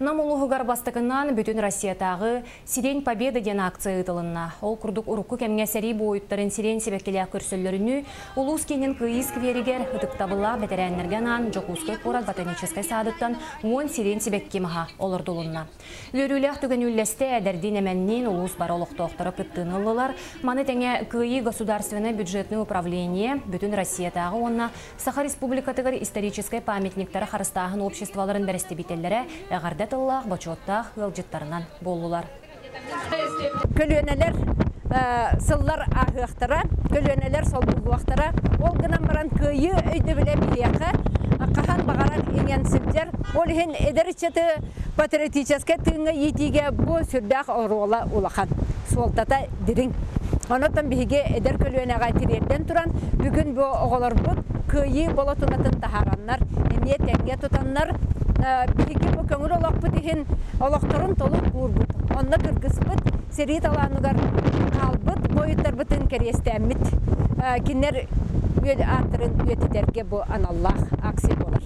Нам улууһугар бастакынан бүтүн Россиятааҕы «Сирень Победы» диэн акция ыытылынна. Ол курдук урукку кэмҥэ сэрии буойуттарын сирень сибэккилээх көрсөллөрүнүү улуус киинин Кыайыы скверигэр ытыктабыллаах бэтэрээннэргэ анаан Дьокуускай куорат ботаническай саадыттан 10 сирень сибэкки маһа олордулунна. Үөрүүлээх түгэн үллэстэ эдэрдиин эмэнниин улуус бары олохтоохторо кыттыыны ыллылар. Маны тэҥэ Кыайыы государственное бюджетное управление бүтүн Россиятааҕы уонна Саха Республикатыгар историческай памятниктары харыстааһын обществоларын бэрэстэбиитэллэрэ эҕэрдэ тыллаах, бочуоттаах ыалдьыттарынан буоллулар. Көлүөнэлэр сыллар ааһыахтара, көлүөнэлэр солбуллуохтара. Ол гынан баран кыайыы өйдөбүлэ биһиэхэ хаһан баҕарар иҥэн сылдьар. Ол иһин эдэр ыччаты патриотическай тыыҥҥа иитиигэ бу сүрдээх оруола улахан, суолтата дириҥ. Онон биһиги эдэр көлүөнэҕэ тириэрдэн туран, бүгүн бу оҕолорбут кыайыы болотунатын таһаараннар, эмиэ тэҥҥэ тутаннар, биһиги бу көҥүл олохпут иһин олохторун толук уурбут, онно кыргыспыт, сэрии талааныгар хаалбыт буойуттарбытын кэриэстээммит, кинилэр ааттарын үйэтитэргэ бу аналлаах акция буолар.